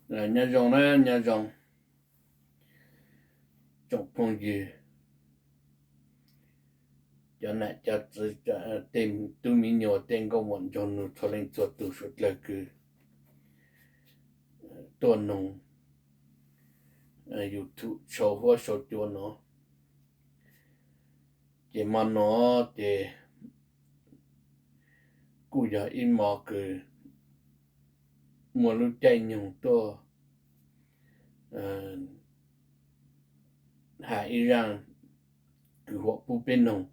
Nyob zoo na, nyob zoo tsoom phooj ywg, cov nam cov txwv, tej tub me nyuam, tej nkauj muam nraug nus, txhua leej txhua tus suav dlawg kws tuaj noog YouTube sau huab sau cua no. Ces mo no ces kuj yog ib mo kws muaj lub caij nyoog tuaj has ib zaaj kws huam pub peb noog.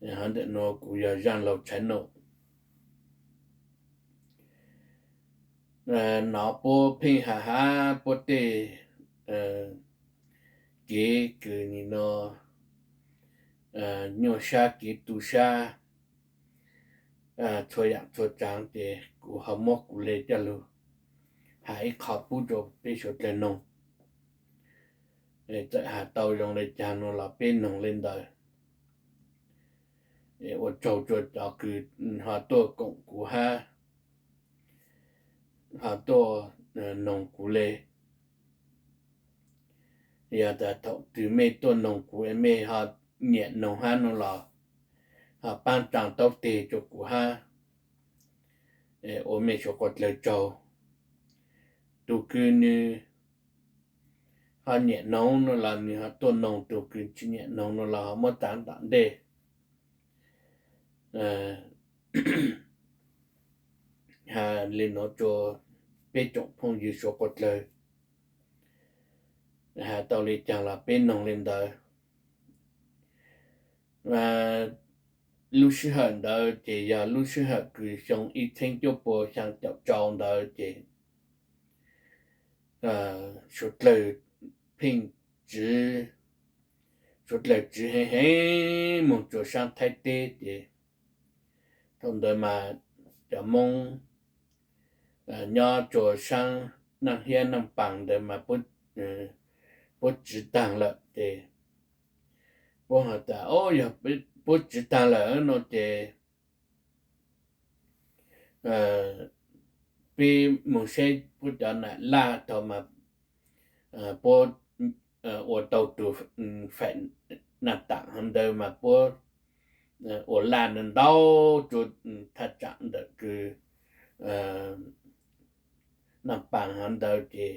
Hov ntawm nuav kuv yog Zaaj Laug Tshaiv Num. Nov puab pheej has has puab tej kev kws nim no nyuaj sab, kev tu sab, txhua yaam txhua tsaav, ces kuv ho muab kuv le coj lug has ib qho pub rua peb suav dlawg noog. Txawm has tau zoo le caag no los peb noog le ntawd. Ua tsaug rua cov kws ho tuaj koom kuv hab ho tuaj noog kuv le. Yog tas thaum twg mej tuaj noog kuv es mej ho nyiam noog hab no los ho paab tsaa taub teg rua kuv hab, ua mej suav dlawg tsaug. Tug kws nwg ho nyiam noog no los nwg ho tuaj noog, tug kws tsi nyiam noog no los ho muab txav tom ntej. Has le nuav rua peb tsoom phooj ywg suav dlawg, has tau le caag los peb noog le ntawd. Lub sij hawm ntawd ces yog lub sij hawm kws xyoo ib txheeb cuaj pua xyaa caum rau ntawd ces suav dlawg pheej tsiv, suav dlawg tsiv heev heev moog rua saab Thaib teb ces thaum ntawd mas cov Moob nyob rua saab Naaj Hiab Naaj Paas ntawd mas puab tsiv taag lawm ces puab has tas, o, yog puab tsiv taag lawm no ces peb moog saib puab cov nam laj thaum mas puab ua tau tug faim naj taam hov ntawd mas puab ua laj ntau ntau rua thaj tsaam ntawm kws Naaj Paas hov ntawd ces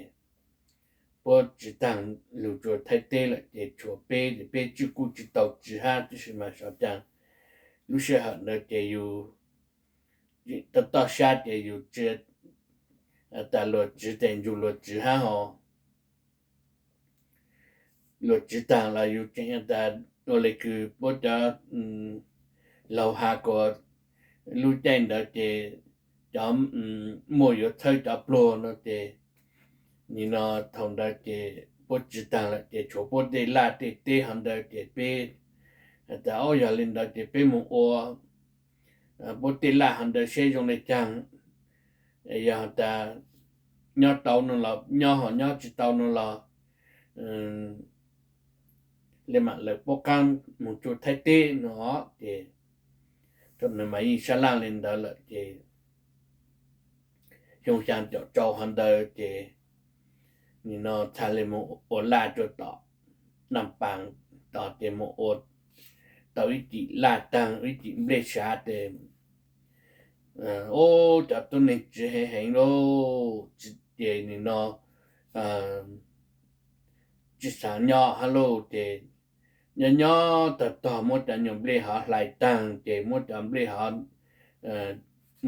puab tsiv taag lug rua Thaib teb lawm ces tshuav peb, peb tsi kuj tsi tau tsiv hab, tab sis mas xyov caag lub sij hawm ntawd ces yus toj toj sab ces yus tsiv tas luag tsiv tes ntsug luag tsiv hab hov. Luag tsiv taag los yus tseem tas ua le kws puab cov laug has kuas lub caij ntawd ces cov muaj yuav txhawb cov pluag no ces nim no thaum ntawd ces puab tsiv taag lawm ces tshuav puab tej laj tej teb hov ntawd ces peb has tas, o, yog le ntawd ces peb moog ua puab tej laj hov ntawd saib zoo le caag. Yog has tas nyob tau no los nyob, ho nyob tsi tau no los le maam lawm puab qaab moog rua Thaib teb no ces thaum ntawd mas yeej sab laj le ntawd lawm ces xyoo xyaa caum rau hov ntawd ces nim no txhaj le moog ua laj rua tom Naaj Paas tod ces moog ua tau ib cim laj taag, ib cim nplej sav tes, o, cov tuab neeg tsiv heev heev lauj, ces nim no tsi xaav nyob hab lauj ces nyob nyob tog tog muab cov nyuas nplej hov hlais taag ces muab cov nplej hov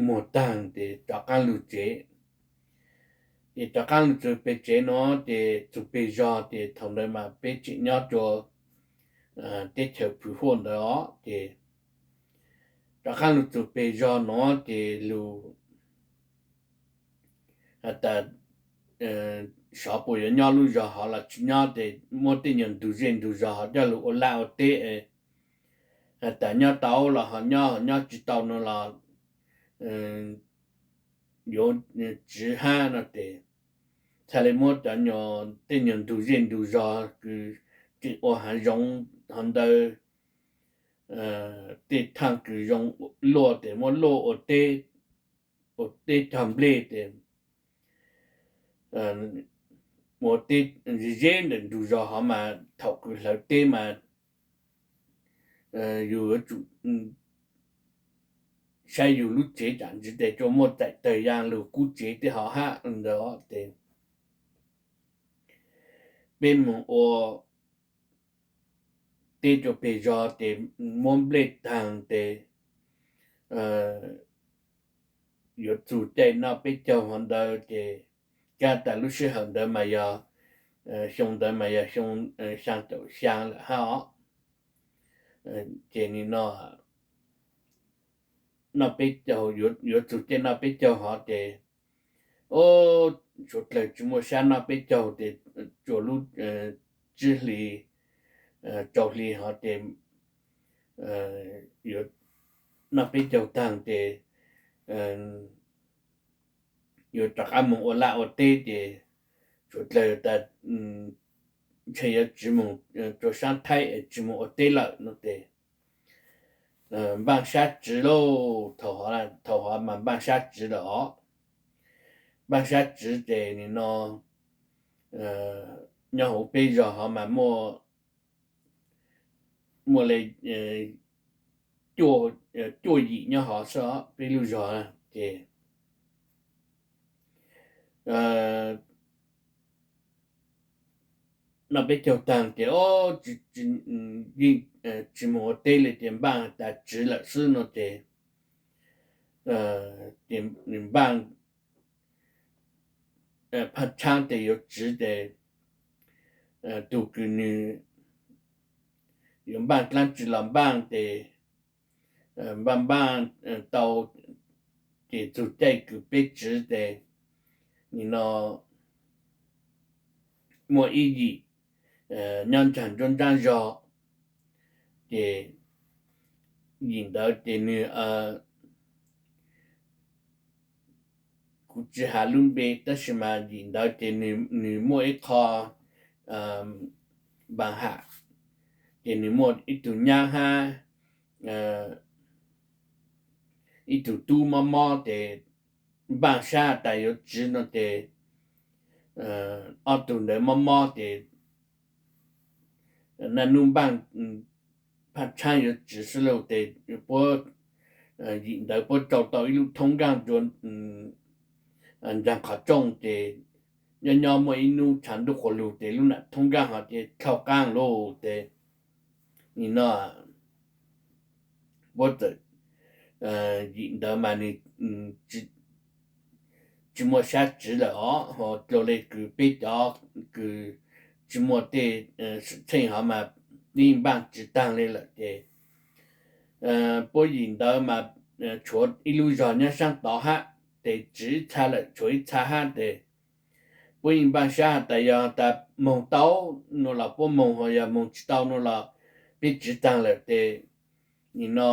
muag taag ces rov qaab lug tsev. Ces rov qaab lug txug peg tsev no ces txug peg zog ces thaum ntawd mas peb tseem nyob rua teb chaws Phwv Huaj ntawd os ces rov qaab lug txug peg zog no ces lug has tas xyov puas yuav nyob lub zog hov los tsi nyob ces muab tej nyuas ntug zej ntug zog hov coj lug ua laj ua teb. Has tas nyob tau los ho nyob, ho nyob tsi tau no los yuav tsiv hab no ces txhaj le muab cov nyuas, tej nyuas ntug zej ntug zog kws tseem ua hav zoov hov ntawd, tej thaaj kws zoo luaj tes muab luaj ua teb, ua teb cog nplej tes mus teb ze ze ntawm ntug zos hov mas thaum kws hlawv teb mas yus yuav tsum saib yus lub tsev tsam ntsis tes tsuas muaj txaim tawg yaa lug kub tsev tej hov hab ntawd ces peb mus ua teb rua peg zog ces muab nplej taag tes yuav txug caij noj peb caug hov ntawd ces kab tas lub sij hawm ntawd mas yog xyoo ntawd mas yog xyoo xyaa caum xyaa lawm hab os. Ces nim no noj peb caug, yuav txug caij noj peb caug hov ces suav dlawg tsis muaj sab noj peb caug ces tsuas lub tsib hlis rau hli hov ces yuav noj peb caug taag ces yuav rov qab moog ua laj ua teb ces suav dlawg tas ntshe yuav tsis moog rua saab Thaib es tsis moog ua teb lawm no ces npaaj sab tsiv lauj. Thaum hov mas npaaj sab tsiv lawm os. Npaaj sab tsiv ces nim no nyob huv peb zog hov mas muaj, muaj le cuaj yim nyob hov xwb os, peb lub zog ces noj peb caug taag ces yeej tsis moog ua teb le ces npaaj tas tsiv lawm xwb no ces npaaj phaj tshaab tes yuav tsiv tes tug kws nwg yuav npaaj dlaab tsi los npaaj tes npaaj npaaj tau ces txug caij kws peb tsiv tes nim no muaj ib yim nyob nraag nruab nraab zog ces yim ntawd ces nwg kuv tsis has lub npe tab sis mas yim ntawd ces nwg muaj ib qho npaaj ham ces nwg muaj ib tug nyaab hab ib tug tub mob mob ces npaaj sab tas yuav tsiv no ces ob tug ntawd mob mob ces naj nub npaaj phaj tshaab yuav tsiv xwb lauj tes puab yim ntawd puab rau tau ib lub thoob nkaaj rua nraag qhov rooj ces nyob nyob muaj ib nub tshav ntuj quas lug ces lub nam thoob nkaaj hov ces dlhau qaab lauj tes nim no puab txawm yim ntawd mas nwg tsis muaj sab tsiv lawm os, ho dlua le kws peb cov kws tsis muaj tej xwm txheej hov mas yeej npaaj tsiv taag le lawm ces puab yim ntawd mas tshuav ib lub zog nyob saab tod hab, tes tsiv ib txha lawm tshuav ib txha hab tes puab yeej npaaj sab has tas yog tas moog tau no los puab moog, ho yog moog tsis tau no los peb tsiv taag lawm tes nim no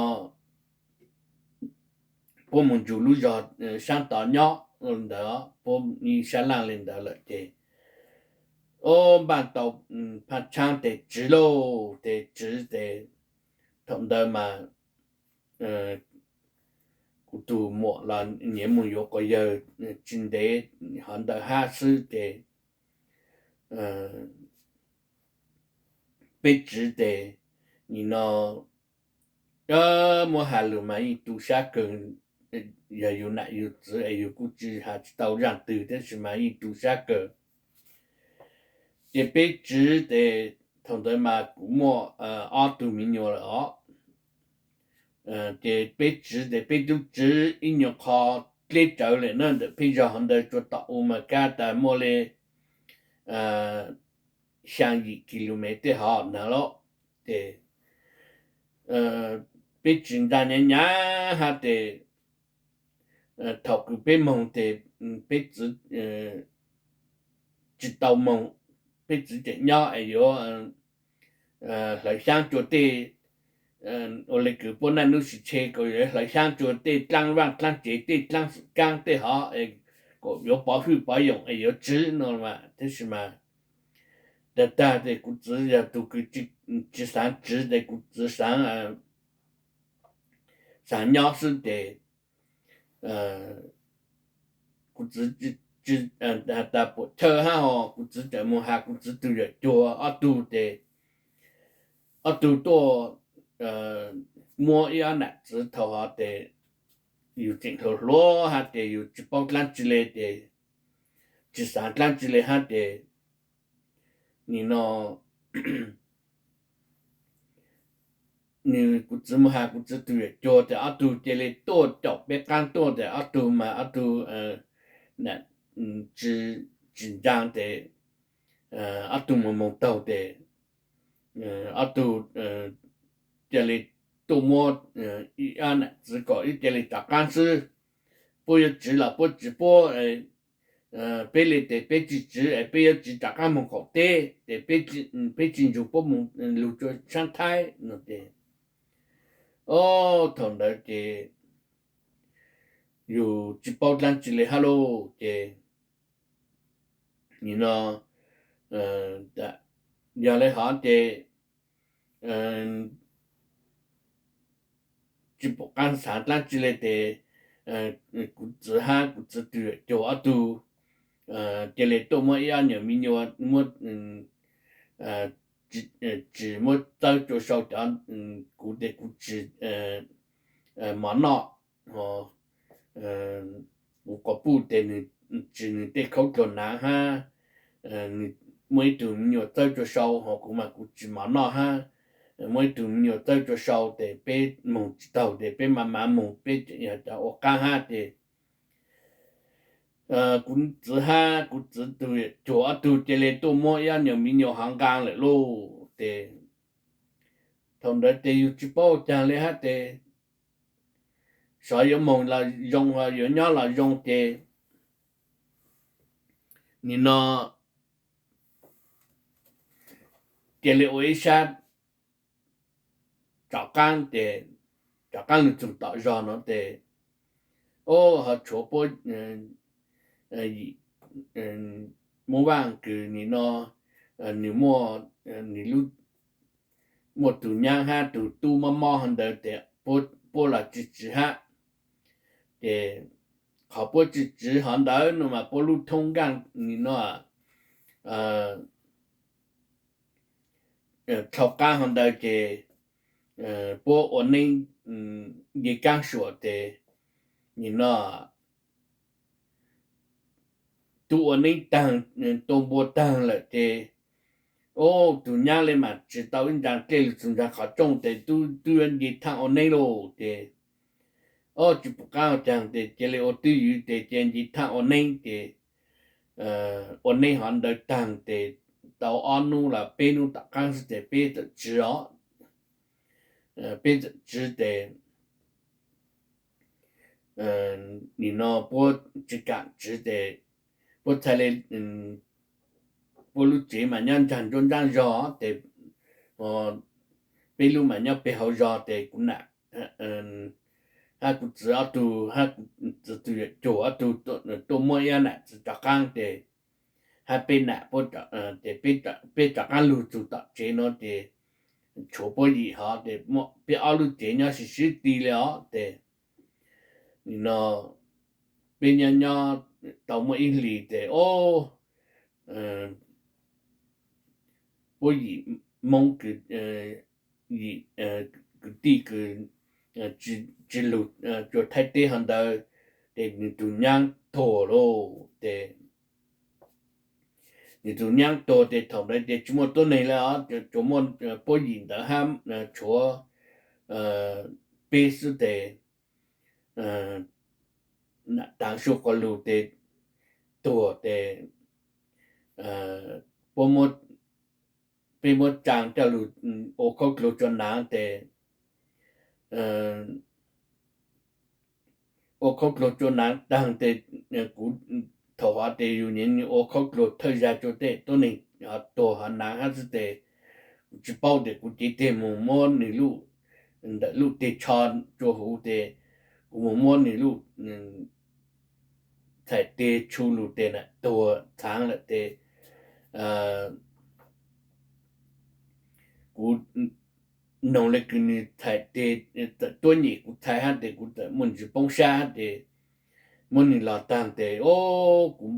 puab moog nrug lub zog saab tod nyob ntawd, puab yeej sab laaj le ntawd lawm ces o npaaj tau phaj tshaab tes tsiv lauj tes tsiv tes thaum ntawd mas kuv tug muam los nyiav moog yuav quas yawg tsis ntev hov ntawd hab xwb ces peb tsiv tes nim no muab has lug mas yeej tu sab kawg, yog yug nam yug txiv es yug kuj tsis has tsis tau zaaj twg tab sis mas yeej tu sab kawg. Ces peb tsiv tes thaum ntawd mas kuv muaj ob tug miv nyuas lawm os. Ces peb tsiv tes peb tub tsiv ib nyuas qho dleb rawv lawm na, ntawm peb zog hov ntawd tsuas tom u mas kab tas muaj le xyaa yim kilomev tej hov ntawd lauj. Ces peb tsiv nraag nyav nyav hab tes thaum kws peb moog tes peb txiv tsis tau moog, peb txiv tseem nyob es yuav hlawv xyaab rua tej, ua le kws puab naj nub sis tshe kuas yuav hlawv xyaab rua tej dlaab vaaj dlaab tsev tej dlaab kaab tej hov es kuas yuav pov hwj pov yoom es yuav tsiv no mas tab sis mas tag tag tes kuv txiv yog tug kws tsis xaav tsiv tes kuv txiv xaav nyob xwb tes kuv txiv tsis tas puam chawj hab ho kuv txiv txawm mus has kuv txiv tug yawm cuag ob tug ces ob tug tuaj muab ib ob nam txiv thaum hov ces yus tseem hluas hluas hab ces yus tsis paub dlaab tsi le ces tsis xaav dlaab tsi le hab ces nim no nws kuv txiv mus has kuv txiv tug yawm cuag ces ob tug cia li tuaj caum peb qaab tuaj ces ob tug mas ob tug tsis ntsaa ces ob tug mus moog taug ces ob tug cia li tuaj muab ib ob nam txiv kom wb cia li rov qaab xwb. Puab yuav tsiv los puab tsiv puab, peb li tes peb tsis tsiv es peb yuav tsiv rov qaab moog qaum teb ces peb tsis nrug puab moog lug rua saab Thaib no ces, o, thaum ntawd ces yus tsis paub dlaab tsi le hab lauj ces nim no yog le hov ces tsis pum qaab xaav dlaab tsi le tes kuv txiv hab kuv txiv tug yawm cuag ob tug cia li tuaj muab ib ob nyuam me nyuam muab tsis muab txawb rua sau cov, kuv tes kuv tsis mov noj, kuv quas puj tes nws tsis nws tej khaub dluag naav hab, muaj ib tug me nyuam txawb rua sau ho kuv mas kuv tsis mov noj hab, muaj ib tug me nyuam txawb rua sau tes peb moog tsis taug tes peb maam maam moog peb yog cov ua qaab hab ces kuv txiv hab kuv txiv tug cuag ob tug cia li tuaj muab ib ob nyuam me nyuam hov nqaa lawm lauj ces thaum ntawd ces yus tsis paub ua caag le hab tes xyov yuav moog los zoo ho yuav nyob los zoo ces nim no cia li ua ib sab rov qaab ces rov qaab lug txug tom zog no tes, o, ho tshuav puab yim Moob Vaaj kws nim no nws muaj, nws lub, muaj tug nyaab hab tug tub mob mob hov ntawd tes puab los tsis tsiv hab ces qhov puab tsis tsiv hov ntawd no mas puab lub thoob nqaaj nim no dlhau qaab hov ntawd ces puab ua neeb nce kaab suam tes nim no tub ua neeb taag, tua npua taag lawm ces, o, tug nyaab le mas tsis tau ib ntsag dlej lug txug ntsag qhov rooj tes tub yuav nce thaaj ua neeb lauj ces, o, tsis pum qaab ua caag tes cia li ua twj ywm tes cia nce thaaj ua neeb ces ua neeb hov ntawd taag tes tau ob nub los peb nub tom qaab xwb tes peb txawm tsiv os. Peb txawm tsiv tes nim no puab tsis kaam tsiv tes puab txhaj le, puab lub tsev mas nyob nraag nruab nraab zog tes peb lub mas nyob peg hauv zog tes kuv nam hab kuv txiv ob tug hab kuv txiv tug yawm cuag ob tug tuaj muab ib ob nam txiv rov qaab tes hab peb nam, ces peb rov qaab lug txug tom tsev no ces tshuav puab yim hov ces peb ob lub tsev nyob sib sib ti le os ces nim no peb nyob nyob tau muaj ib hlis tes, o, puab yim Moob kws, yim kwv tij kws tsis lug rua Thaib teb hov ntawd ces nws tug nyaab tuag lauj ces nws tug nyaab tuag ces thaum ntawd ces tsis muaj tuab neeg le os, tsuas muaj puab yim ntawd hab tshuav peb xwb tes nam taag su quas lug tes tuag tes puab, peb muab tsaa coj lug ua khaub dluag tsua naav tes ua khaub dluag tsua naav taag tes kuv thaum hov tes yus nyiam ua khaub dluag thawj zag tsua tej tuab neeg tuag hov naav hab xwb tes kuv tsis paub tes kuv cev teg moog muab nwg lub, ntawm lub teg tsho tsua huv tes kuv moog muab nwg lub txhais teg tshu lug tes nam tuag txhaav lawm tes kuv noog le kws nwg txhais teg txawm tuab nyem kuv txhais hab tes kuv txawm muaj ntsis poob sab hab tes muab nws los taag tes, o, kuv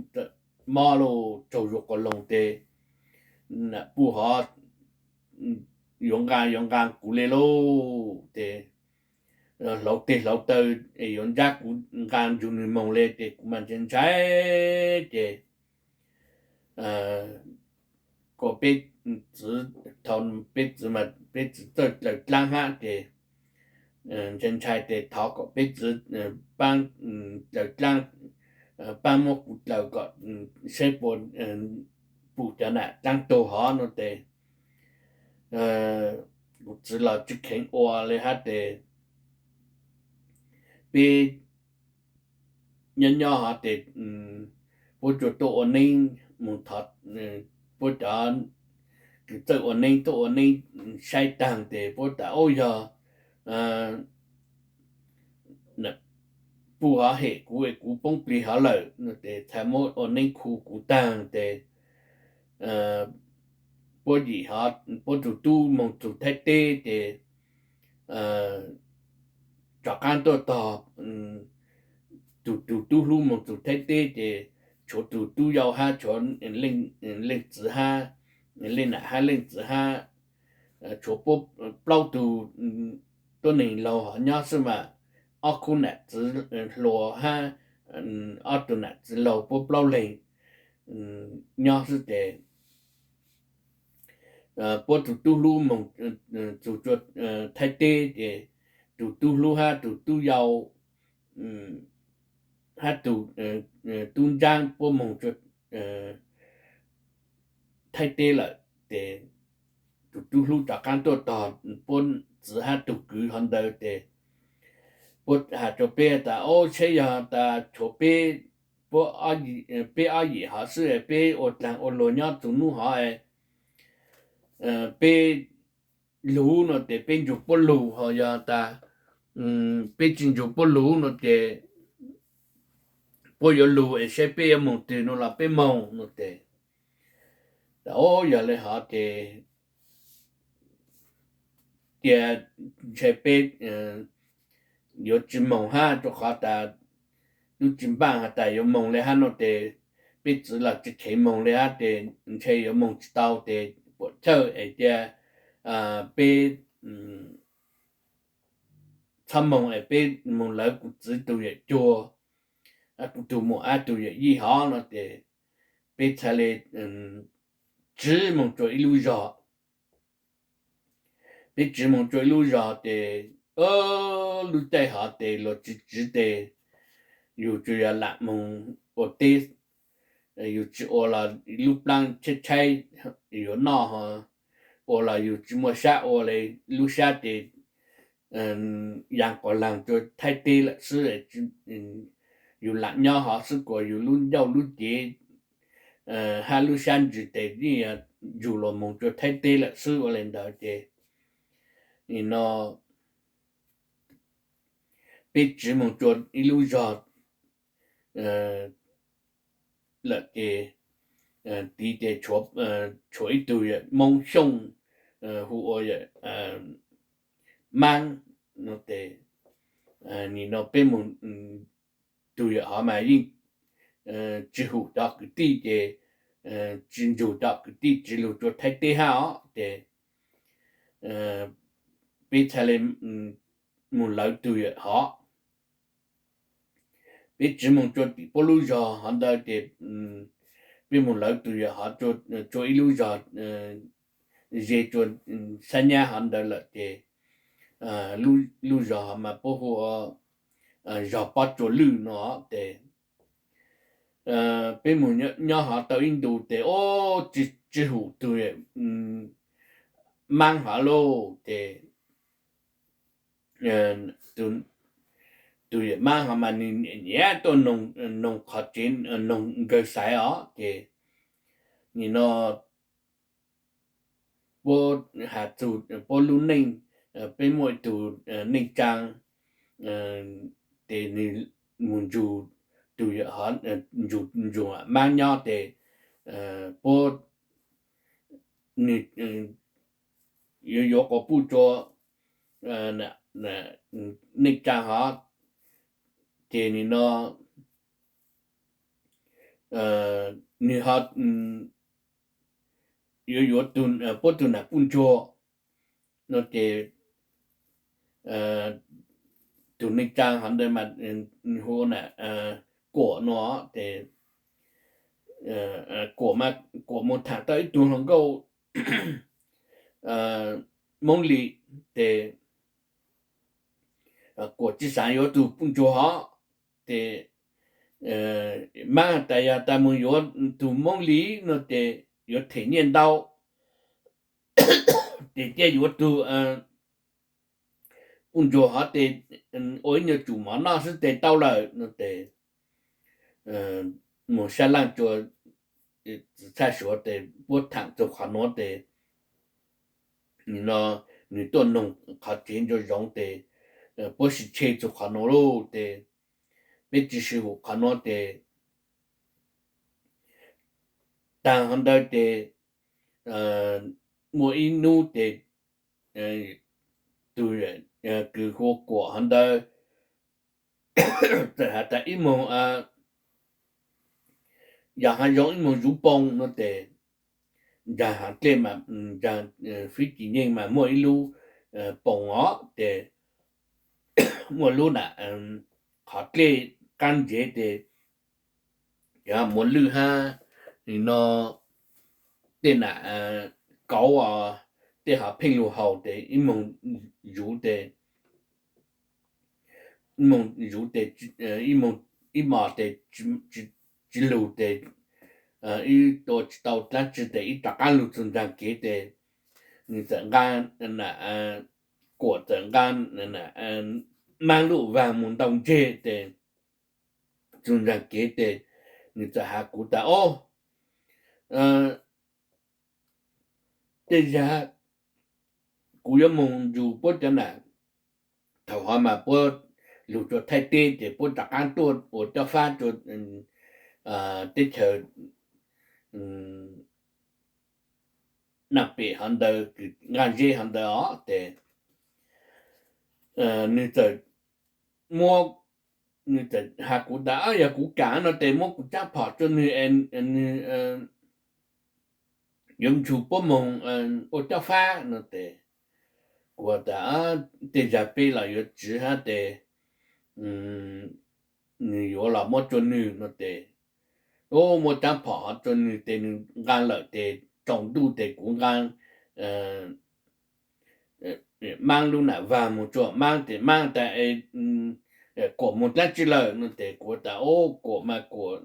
mob lauj, tsaug zug quas loog tes, nam puj hov yuav nqaa yuav nqaa kuv le lauj, tes hlauv teg hlauv taw es yuav ntsab kuv nqaa nrug nws moog le, tes kuv mas ntshai ntshai ces kom peb txwv, thaum peb txwv mas peb txwv txawj dlaws dlaab hab ces ntshai ntshai tes thov kom peb txwv paab dlaws dlaab, paab muab kuv dlaws kom saib puas pum cov nam dlaab tug hov no tes kuv txwv los tsi kheev ua le hab tes peb nyob nyob hov tes puab tsuas tuaj ua neeb moog thov, puab cov kws txawj ua neeb tuaj ua neeb saib taag tes puab tas, o, yog puj hov hem kuv es kuv poob plig hov lawm no tes txhad muab ua neeb khu kuv taag tes puab yim hov puab tug tub moog txug Thaib teb ces rov qaab tuaj tog, tug tug tub hlub moog txug Thaib teb ces tshuav tug tub yau hab tshuav leej txwv hab, leej nam hab leej txwv hab, tshuav puab plaub tug tuab neeg laug hov nyob xwb mas ob khub nam txwv hluas hab ob tug nam txwv laug puab plaub leeg nyob xwb ces puab tug tub hlub moog txug Thaib teb ces tug tub hlub hab tug tub yau hab tug tub ntsaab puab moog Thaib teb lawm ces tug tub hlub rov qaab tuaj tog puab txwv hab tug kwv hov ntawd ces puab has rua peb tas, o, tsheb yog tas tshuav peb, peb ob yim hov xwb, peb ua dlaag ua luag nyob txug nub hov peb lug no tes peb nrug puab lug, ho yog tas peb tsi nrug puab lug no tes puab yuav lug es saib peb yuav moog twg no los peb moog no tes, tas, o, yog le hov ces cia ntshai peb yuav tsi moog hab rua qhov tas tub tsi npaaj has tas yuav moog le hab no tes peb txwv los tsi kheev moog le hab tes ntshai yuav moog tsi tau tes puam chawj es cia peb txhob moog es peb moog lawv kuv txwv tug yawm cuag, kuv tug muam hab tug yawm yij hov no tes peb txhad le tsiv moog rua ib lub zog. Peb tsiv moog rua ib lub zog tes lub caij hov tes luag tsi tsiv tes yug tsuas yog lam moog ua teb, yug tsi ua los lub plaab tshaib tshaib yuav noj, ua los yug tsi muaj sab ua le, lub sab tes yaa quas laag rua Thaib teb lawm xwb, yug lam nyob hov xwb kuas yug lub ncauj lub cev hab lub sab ntsws tes yeej yug luas moog rua Thaib teb lawm xwb ua le ntawd ces nim no peb tsiv moog rua ib lub zog lawm ces tiv ces tshuav ib tug yawm Moob Xyooj hu ua yawm Maab no tes nim no peb moog tug yawm hov mas yeej tsi hum cov kwv tij ces tsi nrug cov kwv tij tsiv lug rua Thaib teb hab os ces peb txhad le moog lawv tug yawm hov. Peb tsiv moog rua tim puab lub zog hov ntawd ces peb moog lawv tug yawm hov rua ib lub zog ze rua xab nyab hov ntawd lawm ces lub zog hov mas puab hu ua zog Pob Tsuas Lwj no ces peb moog nyob hov tau ib ntu tes o, tsi hum tug Maab hov lauj ces tug yawm Maab hov mas nwg nyiam nyiam tuaj noog qhov tsev, noog nkawg xaiv os ces nim no puab has txug puab lub neej, peb muaj ib tug neej tsaa ces nwg moog nrug tug yawm hov, nrug Maab nyob ces puab nwg yuav yuav quas puj rua neej tsaa hov ces nim no nws ho yuav yuav puab tug nam puj ntsuag no ces tug neej tsaa hov ntawd mas hu na Kuam no ces Kuam, Kuam moog thaam tau ib tug hluas nkauj Moob Lis ces Kuam tsi xaav yuav tug puj ntsuag hov ces Maab has tas yog tas moog yuav tug Moob Lis no ces yuav them nyiaj ntau ces cia yuav tug puj ntsuag hov ces ua ib nyuag tsum mov noj xwb ces tau lawm no ces moog sab laaj tsua txhaj suav ces puab thaam txug qhov nuav ces no nws tuaj noog qhov tsev ntsuag zoov ces puab sis tshe txug qhov nuav lauj ces peb tsi sis hum qhov nuav ces taag hov ntawd ces muaj ib nub ces tug kws hu ua Kuam hov ntawd txawm has tas ib moog yog haav zoov ib moog zuv poo no ces ncaag haav dlej mas ncaag fib ci nyeej mas muaj ib lub poo os ces muaj lub nam qhov dlej qaab ntsev ces muaj lwj hab no tej nam kauv tej hov pheej lug haus ces ib moog zuv ces moog zuv ces ib mos ces tsi lug ces ib tua tsi tau dlaab tsi ces ib rov qaab lug txug nraag kev ces nws txawm nqaa Kuam txawm nqaa Maab lub vaag moog ntau ntseg ces txug nraag kev ces nws txawm has kuv tas o tej zag kuv yuav moog nrug puab cov nam thaum hov mas puab lug tsua thaij teb ces puab rov qaab tuaj ua cob fab tsua teb chaws Naaj Pem hov ntawd kws nqaa zeb hov ntawd os ces nws txawm muab, nws txawm has kuv tas yog kuv kam no ces muab kuv tsaab phom tsua nwg es nwg yuav nrug puab moog ua cob fab no ces kuv tas tej zag peb los yuav tsiv hab ces nws yuav los muab tsua nwg no ces muab tsaab phom hov tsua nwg ces nws nqaa lawm ces tsaus ntuj ces kuv nqaa Maab lub nam vaag moog tsua Maab ces Maab tas Kuam moog dlaab tsi lawm no ces kuv tas o Kuam mas Kuam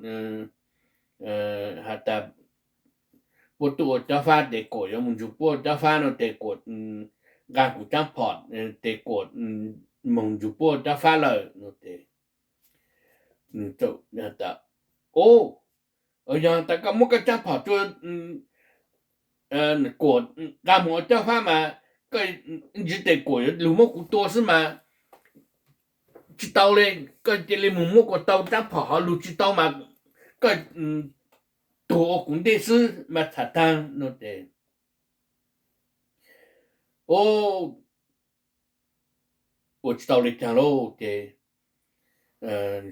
has tas puab tuaj ua cob fab ces Kuam yuav moog nrug puab ua cob fab no ces Kuam nqaa kuv tsaab phom ces Kuam moog nrug puab ua cob fab lawm no ces nws tas o yog tas koj muab koj tsaab phom tsua Kuam nqaa moog ua cob fab mas koj ntsis tes Kuam yuav lug muab kuv tua xwb mas tsi tau le. Koj cia li moog muab kuas tau tsaab phom hov lug tsi tau mas koj tuag ua kuv ntej xwb mas txham taag no ces ua tsi tau le caag lauj ces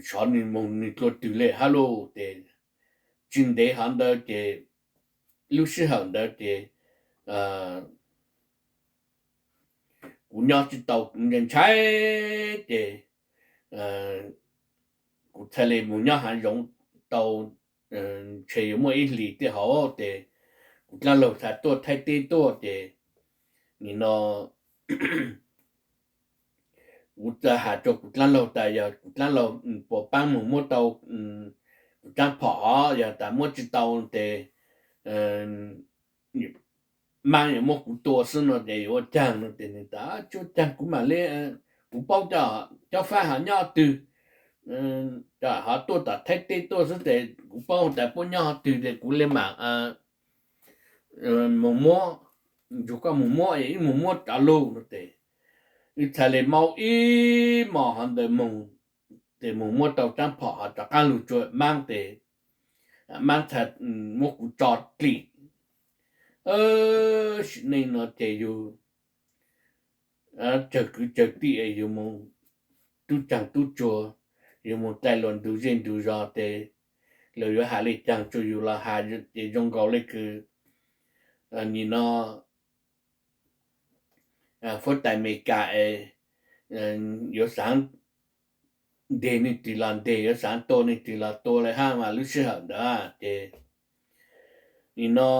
sov nwg moog nwg dlua twg le hab lauj ces tsi ntev hov ntawd ces lub sij hawm ntawd ces kuv nyob tsi tau, kuv ntshai ntshai ces kuv txhad le moog nyob haav zoov tau ntshe yuav muaj ib hlis tej hov ces kuv dlaab laug txhad tuaj thaij teb tuaj ces nim no kuv txawm has rua kuv dlaab laug tas yog kuv dlaab laug puas paab moog muab tau kuv tsaab phom hov, yog tas muab tsi tau ces maab yuav muab kuv tua xwb no ces yuav ua caag no ces nws tas tsi ua caag kuv mam le, kuv paub cob fab hov nyob twg, hov tuaj tom thaij teb tuaj xwb ces kuv paub tas puab nyob hov twg ces kuv le maam moog muab, nrug koj moog muab, ib moog muab rov lug no ces wb txhad le maub ib mos hov ntawd moog, ces moog muab tau tsaab phom hov rov qaab lug tsua maab ces maab txhad muab kuv tso dlim. Sim neej no ces yug tsawg kwv tsawg tij, yug moog tub caag tub tsuag, yug moog dai luas ntug zej ntug zog ces luag yuav has li caag tsuas yus los has ces zoo nkaus le kws nim no fuab tais Amelikas es yuav xaav nteg nwg twg los nteg, yuav xaav tua nwg twg los tua le hab mas lub sij hawm ntawd ces nim no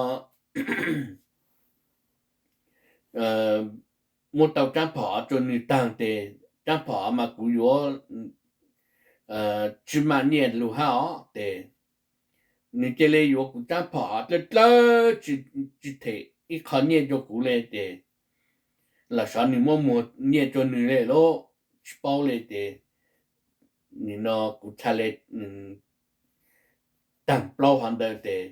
muab tau tsaab phom rua nwg taag tes, tsaab phom mas kuv yuav tsi maj nyiaj lug hab os tes, nwg ca le yuav kuv tsaab phom dlawb dlawb tsi them ib qho nyiaj rua kuv le tes, los sov nwg muab muag nyiaj rua nwg le lub tsi paub le tes, nim no kuv txhaj le taag plaub hov ntawd tes,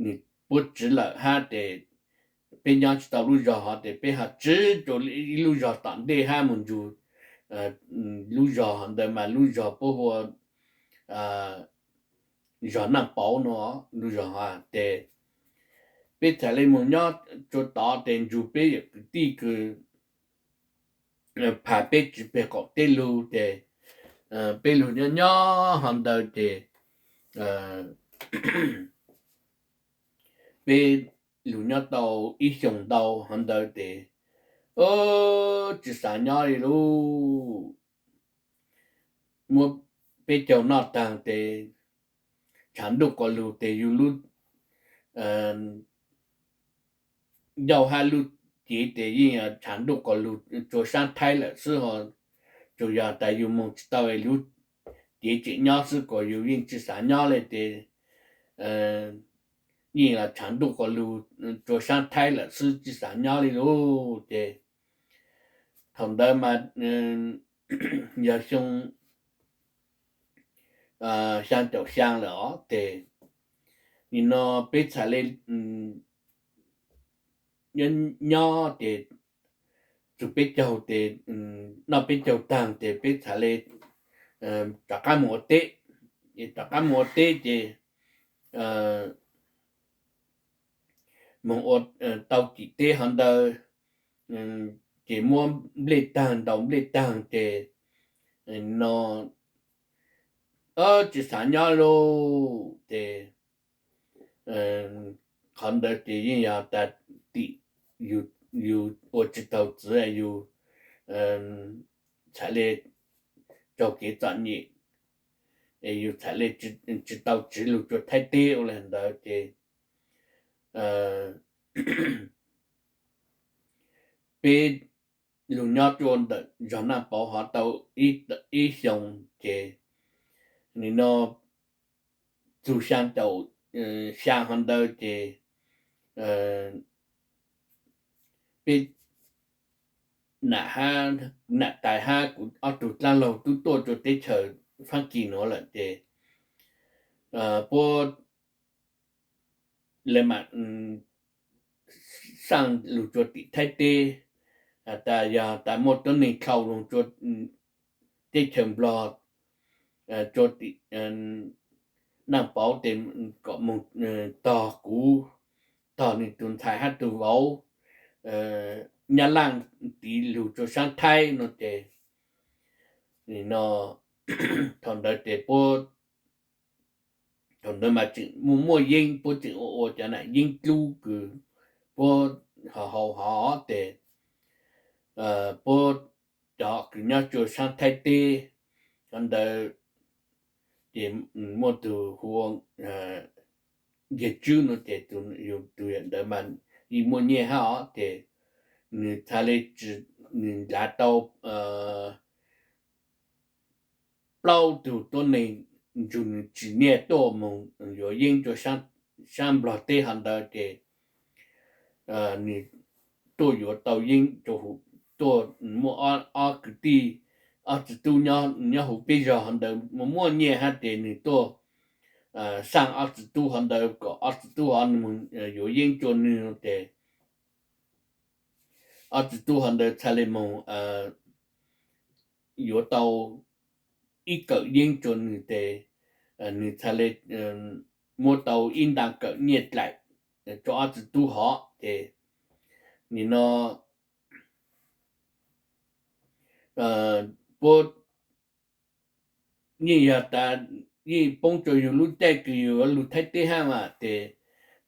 nwg puab tsiv lawm hab tes, peb nyob tsi tau lub zog hov tes peb ho tsiv rua ib lub zog tom ntej hab moog nrug lub zog hov ntawd mas lub zog puab hu ua zog Naaj Pauv no, lub zog hov tes peb txhaj le moog nyob rua tod tes nrug peb yawm kwv tij kws phaj peb tsiv peg qaum teb lug tes peb lug nyob nyob hov ntawd tes peb lug nyob tau ib xyoos ntau hov ntawd tes tsi xav nyob li lub, muab peb caug noj taag tes tshav ntuj quas lug tes yug lub ncauj hab lub cev tes yeej tshav ntuj quas lug tsua saab Thaib lawm xwb ho, tsuas yog tas yug moog tsi tau lub cev tseem nyob xwb kuas yug yeej tsi xav nyob le tes yeej los tshav ntuj quas lug tsua saab Thaib lawm xwb tsi xav nyob li lub ces thaum ntawd mas yog xyoo xyaa caum xyaa lawm os tes nim no peb txhaj le nyob ces txug peb caug tes noj peb caug taag tes peb txhaj le rov qab moog ua teb, rov qab moog ua teb ces moog ua tau cim teb hov ntawd ces muab nplej taag ntaus nplej taag ces no tsi xav nyob lug ces qhov ntawd ces yeej yog tas tim yug ua tsi taug txwv yug txhaj le raug kev txom nyem es yug txhaj le tsi tau tsiv lug rua Thaib teb ua le ntawd ces peb lug nyob rua ntawm zog Naaj Pauv hov tau ib xyoos ces nim no txug xyaa caum xyaa hov ntawd ces peb nam tais hab kuv ob tug dlaab laug tub tuaj rua teb chaws Faab Kis nuav lawm ces puab le maam xaaj lug rua tim Thaib teb, has tas yog tas muaj tuab neeg dlhau lug rua teb chaws Nplog, rua tim Naaj Pauv tes kom moog tog kuv, tog nwg tug ntxhais hab tug vauv Nyab Laaj tiv lug rua saab Thaib no ces nim no thaum ntawd ces puab thaum ntawd mas tseem muaj muaj yeeb, puab tseem ua ua cov nam yeeb dlub kws puab hau hau hov tes puab cov kws nyob rua saab Thaib teb hov ntawd ces muaj tug hu ua Nkiag Tswb no ces yug tug yawm ntawd mas yeej muaj nyiaj hab os ces nwg txhaj le, nwg nrhav tau plaub tug tuab neeg nrug nwg tsim nyog tuaj moog yuav yeeb rua saab Nplog teb hov ntawd ces nwg tuaj yuav tau yeeb rua huv, tuaj muaj ob kwv tij, ob txiv tub nyob huv peb zog hov ntawd muaj muaj nyiaj hab ces nwg tuaj xaaj ob txiv tub hov ntawd kom ob txiv tub hov moog yuav yeeb rua nwg ces ob txiv tub hov ntawd txhaj le moog yuav tau ib kawm yeeb rua nwg ces nwg txhaj le muab tau ib nta kawm nyiaj dlaim rua ob txiv tub hov ces nim no puab yeej yog tas yeej poob rua yug lub caij kws yug lug Thaib teb hab mas. Ces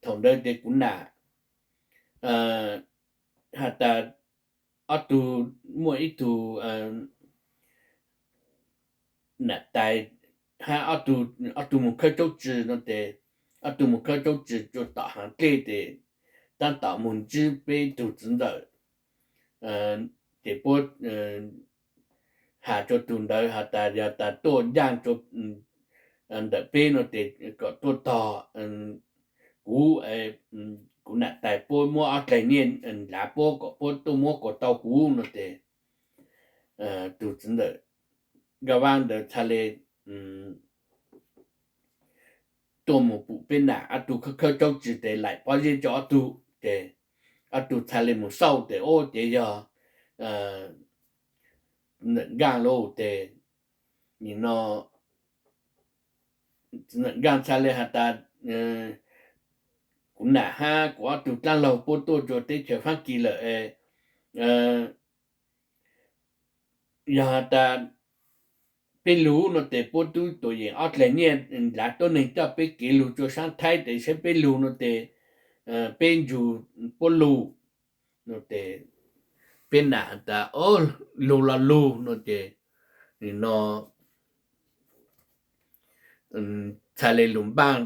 thaum ntawd ces kuv nam has tas ob tug, muaj ib tug nam tais hab ob tug moog khawb tsaub tsi no ces, ob tug moog khawb tsaub tsi rua tom haav dlej ces tab tom moog ntsib peb tug txiv ntxawm. Ces puab has rua tug ntawd has tas yog tas tuaj ncaaj ntawm peb no ces kom tuaj tog kuv, kuv nam tais puab muab ob dlaig nyiaj nrad puab kom puab tuaj muab kuas tau kuv no ces tug txiv ntxawm Nkaj Vab ntawd txhaj le tuaj moog pum peb nam ob tug khawb khawb tsaub tsi tes laim pob zeb rua ob tug ces ob tug txhaj le moog xauj tes ub ces yog Ntxawm Nkaaj lauj. Ces nim no Ntxawm Nkaaj txhaj le has tas kuv nam hab kuv ob tug dlaab laug puab tuaj rua teb chaws Fab Kis lawm es yog has tas peb lug no tes puab tub tuam yeem ob dlaig nyiaj nrad tuab neeg coj peb kev lug rua saab Thaib tes saib peb lug no tes peb nrug puab lug no ces peb nam has tas lug los lug no ces nim no txhaj le lug npaaj.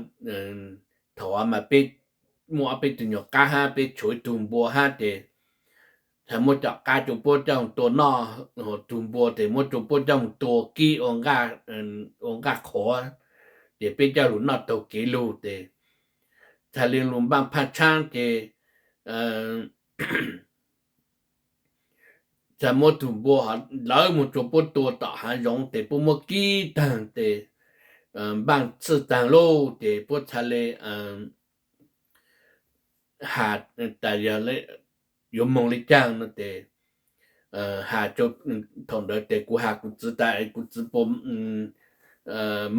Thaum mas peb muaj ob peb tug nyuas qab hab peb tshuav ib tug npua hab ces txhaj muab cov qab rua puab coj moog tua noj, tug npua tes muab rua puab coj moog tua kib ua nqaj qhuav ces peb coj lug noj taug kev lug ces txhaj le lug npaaj phaaj tshaab ces txhaj muab tug npua hov lawv moog rua puab tua tom haav zoov tes puab muab kib taag tes npaaj txhij taag lauj ces puab txhaj le has tas yog yuav moog le caag no ces has, thaum ntawd tes kuv has kuv txiv tas kuv txiv puas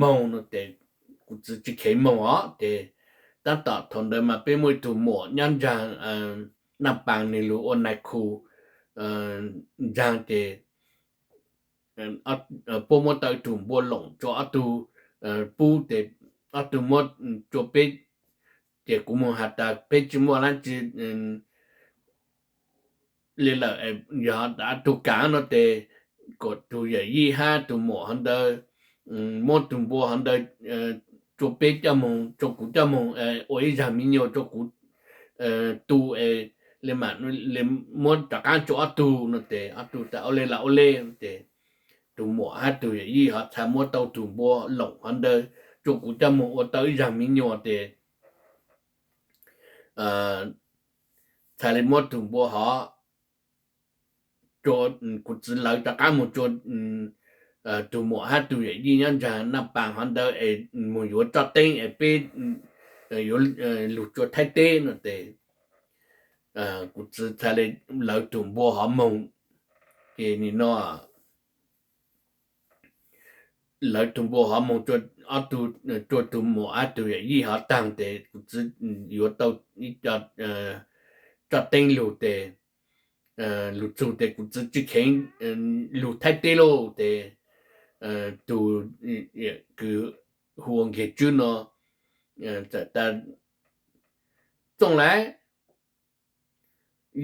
moog no ces kuv txiv tsi kheev moog os ces tab tom thaum ntawd mas peb muaj ib tug muam nyob nraag Naj Paas nwg lug ua nais khu nraag ces puab muab tau ib tug npua loom rua ob tug pub tes ob tug muab rua peb ces kuv moog has tas peb tsi muaj dlaab tsi le lawm, yog ob tug kav no tes kom tug yawm yij hab tug muam hov ntawd muab tug npua hov ntawd rua peb coj moog, rua kuv coj moog ua ib zaag mi nyuas rua kuv tu es le mam le muab rov qaab rua ob tug no ces ob tug tas ua le los ua le ces tug muam hab tug yawm yij hov txhaj muab tau tug npua loom hov ntawd rua kuv coj moog ua tau ib zaag mi nyuas ces txhaj le muab tug npua hov, kuv txiv lawv rov qaab moog rua tug muam hab tug yawm yij nyob nraag Naj Paas hov ntawd es moog yuav roj teeb es peb yuav lug rua Thaib teb no ces kuv txiv txhaj le lawv tug npua hov moog ces nim no lawv tug npua hov moog rua tug muam hab tug yawm yij hov taag tes kuv txiv yuav tau ib co roj teeb lug tes lug txug tes kuv txiv tsi kheev lug Thaib teb lauj tes tug kws hu ua Nkag Tswb no txawm tas, Txooj Laiv,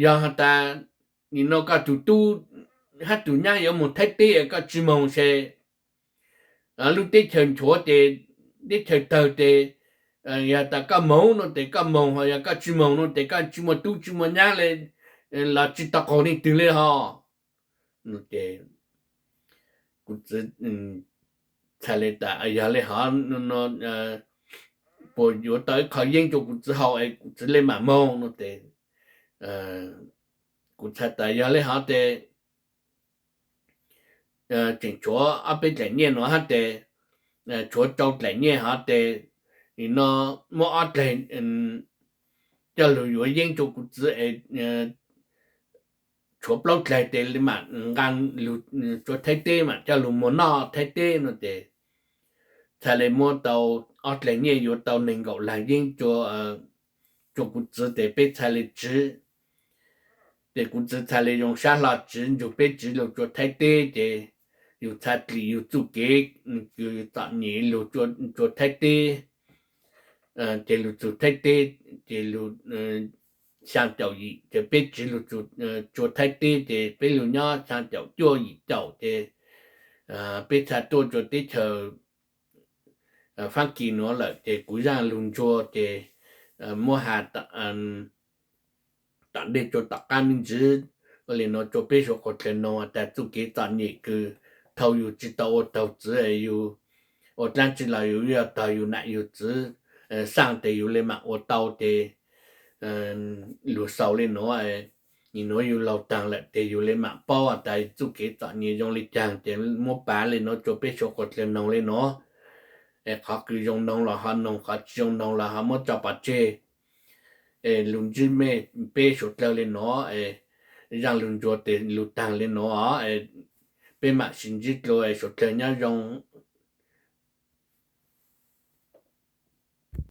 yog has tas nim no koj tug tub hab tug nyab yuav moog Thaib teb es koj tsi moog se lub teb chaws nchuav ces, teb chaws tawg ces yog tas koj moog no tes koj moog, ho yog koj tsi moog no tes koj tsi muaj tub tsi muaj nyab le los tsi tau qaug leej twg le hos. Ces kuv txiv txhaj le tas yog le hov no puas yuav tau ib qho yeeb rua kuv txiv haus es kuv txiv le mam moog no tes kuv txhaj tas yog le hov tes tseem tshuav ob peb dlaim nyiaj no hab tes tshuav rau dlaim nyiaj hov tes nim no muab ob dlaig coj lug yuav yeeb rua kuv txiv es tshuav plaub dlaig tes le mam nqaa lug rua Thaib teb mam coj lug muag noj Thaib teb no ces txhaj le muab tau ob dlaig nyiaj yuav tau neeg nkaum lag yeeb rua kuv txiv tes peb txhaj le tsiv. Ces kuv txiv txhaj le zoo sab hlo tsiv nrug peb tsiv lug rua Thaib teb ces yus txhaj dlim yus txuj kev, yus txom nyem lug tsua Thaib teb, ces lug txug Thaib teb, ces lug xyaa caum yim, ces peb tsiv lug tsua Thaib teb, ces peb lug nyob xyaa caum cuaj yim caum, ces peb txhaj tuaj tsua teb chaws Faab Kis nuav lawm, ces kuv zaaj lug ntsuag ces muab has tom ntej tsua tom qaab me ntsis. Ua le nuav tsua peb suav qhuas dlawg noog tas txuj kev txom nyem kws thaus yus tsi tau ua taug txiv, yus ua dlaab tsi los yus yog tog yus nam yus txiv xaaj tes yus le maam ua tau ces lug xaus le nuav. Nim nuav yus laug taag lawm tes yus le maam paub tas txuj kev txom nyem zoo le caag, ces muab pav le nuav tsua peb suav qhuas dlawg noog le nuav. Qhov kws zoo noog los ho noog, qhov tsi zoo noog los ho muab tso pov tseg. Lug ntsib mej peb suav dlawg le nuav, zaaj lug ntsuag tes lug taag le nuav. Peb maam sis ntsib dlua, suav dlawg nyob zoo.